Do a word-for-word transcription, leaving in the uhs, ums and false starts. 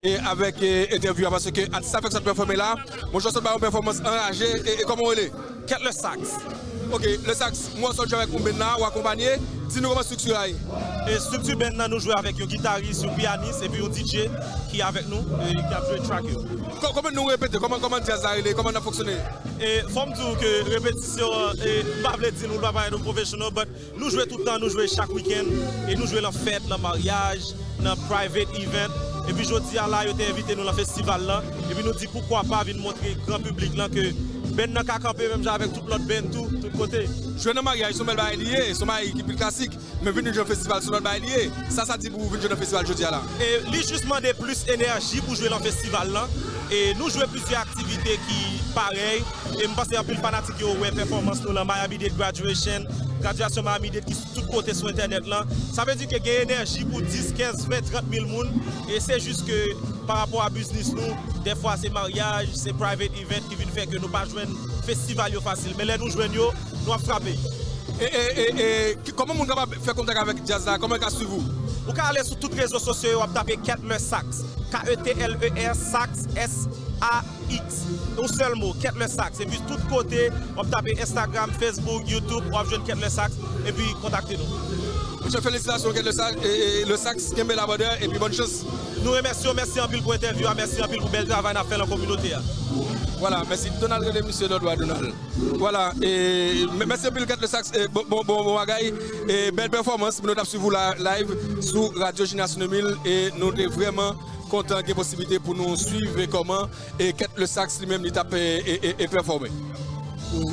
e avèk e, entèvyou a, paske atis sa fèk sot pèfòme la. Monchè, sot ba yon pèfòmans anraje. E, e kòman w rele? Kèt Le Sax. Ok, Le Sax, mwen wè w sot jwe avèk yon band la, w akonpanye. Di nou kòman estrikti a ye. E estrikti band nan, nou jwe avèk yon gitaris, yon piyanis, epi yon D J ki avèk nou, e ki ap jwe track yo. Kò- Kòman nou repete? Kòman, kòman djaz la rele? Kòman n ap fonksyone? E fò m di w ke repetisyon an, e m pa vle di l, ou pa parèt yon professional, but nou jwe tout tan, nou jwe chak wikenn, e nou jwe nan fèt, nan maryaj, nan private event. Epi jodi a la, yo te envite nou nan festival lan, epi nou di poukwa pa vin montre gran piblik lan ke band nan ka kanpe menm jan avèk tout lòt band tou, tout kote. Jwe nan maryaj, se yon bèl bagay li ye, se yon bagay ki pi klasik, men vin jwe nan festival, se yon lòt bagay li ye. Sa, sa di pou w vin jwe nan festival jodi a la? E li jis mande plis enèji pou jwe nan festival lan. E nou jwe plizyè aktivite ki parèy. E m panse anpil fanatik yo wè pèfòmans nou lan Miami Dade Graduation, gradyasyon Miami Dade ki sou tout kote sou entènèt lan. Sa vle di ke gen enèji pou dis, kenz, ven, trant mil moun. E se jis ke pa rapò a biznis nou, dèfwa se maryaj, se private event ki vin fè ke nou pa jwenn festival yo fasil. Men lè nou jwenn yo, nou ap frape. E, e, e, e ki- kòman moun kapab fè kontak avèk djaz la? Kòman yo ka swiv ou? Ou ka ale sou tout rezo sosyo yo, w ap tape Kèt Le Sax. K E T L E S, Sax, S A X. Yon sèl mo, Kèt Le Sax. Epi tout kote, w ap tape Instagram, Facebook, YouTube, w ap jwenn Kèt Le Sax. Epi kontakte nou. Monchè, felisitasyon, Kèt Le Sax, e, e, Le Sax, kenbe la, brother, epi bòn chans. Nou remèsye w, mèsi anpil pou entèvyou a, mèsi anpil pou bèl travay n ap fè nan kominote a. Vwala, mèsi. Donald, rele misye lòt bò a, Donald. Vwala, e, mè- mèsi anpil, Kèt Le Sax, e, bon, bon, bon, bon bagay, e, bèl pèfòmans, nou t ap swiv ou la, live sou Radyo Jenerasyon de mil, e nou te vrèman kontan gen posiblite pou nou swiv e kòman, e, Kèt Le Sax li menm li t ap, e, e, e, e pèfòme. Ou